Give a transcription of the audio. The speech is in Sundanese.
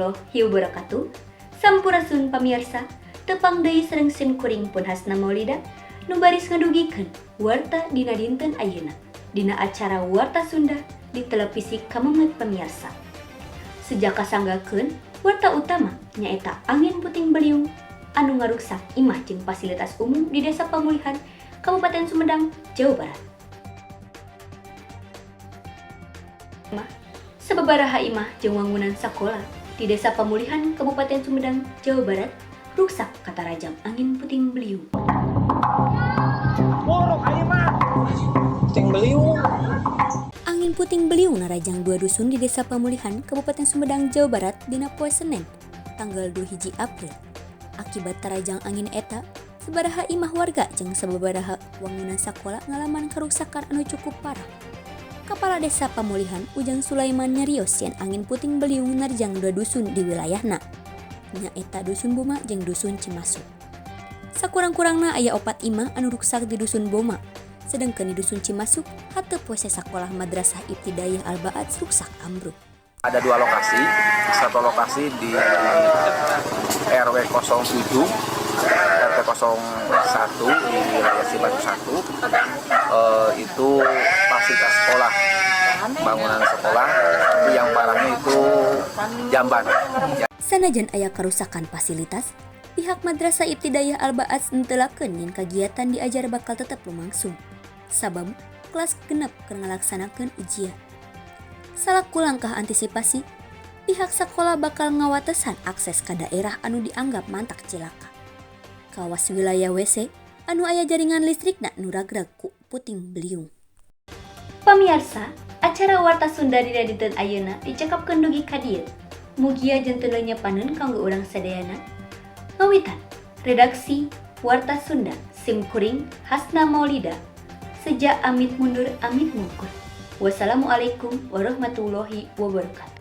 Warahmatullahi wabarakatuh. Sampurasun pamirsa, tepang deui sareng sim kuring pun Hasna Maulida nu baris ngadugikeun warta dina dinten ayeuna dina acara Warta Sunda di televisi Kamemet pamirsa. Sejak kasanggakeun warta utama nyaeta angin puting beliung anu ngaruksak imah jeung fasilitas umum di Desa Pamulihan, Kabupaten Sumedang, Jawa Barat. Sababaraha imah jeung wangunan sakola di Desa Pamulihan, Kabupaten Sumedang, Jawa Barat ruksak katarajang angin puting beliung. Buruk aja mah. Ceng beliung. Angin puting beliung narajang dua dusun di Desa Pamulihan, Kabupaten Sumedang, Jawa Barat dina poe Senin, tanggal 2 hiji April. Akibat tarajang angin eta, sabaraha imah warga jeung sababaraha wangunan sakola ngalaman karuksakan anu cukup parah. Kepala Desa Pamulihan Ujang Sulaiman nyarios yen angin puting beliung nerjang dua dusun di wilayahna. Nyaeta Dusun Boma jeung Dusun Cimasuk. Sakurang-kurangna aya opat imah anu ruksak di Dusun Boma. Sedangkan di Dusun Cimasuk, hateup WC sakolah Madrasah Ibtidaiyah Al-Ba'ats ruksak ambruk. Ada dua lokasi, satu lokasi di RW 07, RT 01 di wilayah Cibatu 1, itu fasilitas sekolah, bangunan sekolah, tapi yang parahnya itu jamban. Sanajan aya kerusakan fasilitas, pihak Madrasah Ibtidaiyah Al-Ba'ats nentelakeun yen kagiatan diajar bakal tetep lumangsung. Sabab kelas 6 keur ngalaksanakeun ujian. Salaku langkah antisipasi, pihak sekolah bakal ngawatesan akses ke daerah anu dianggap mantak cilaka. Kawas wilayah WC anu aya jaringan listrikna nu ragrag ku puting beliung. Pamiarsa, acara Warta Sunda dina dinten ayeuna dicekapkeun dugi ka dieu. Mugia janten lenyepaneun kanggo urang sadayana. Ngawitan, redaksi Warta Sunda, sim kuring Hasna Maulida. Seja amit mundur amit mungkur. Wassalamualaikum warahmatullahi wabarakatuh.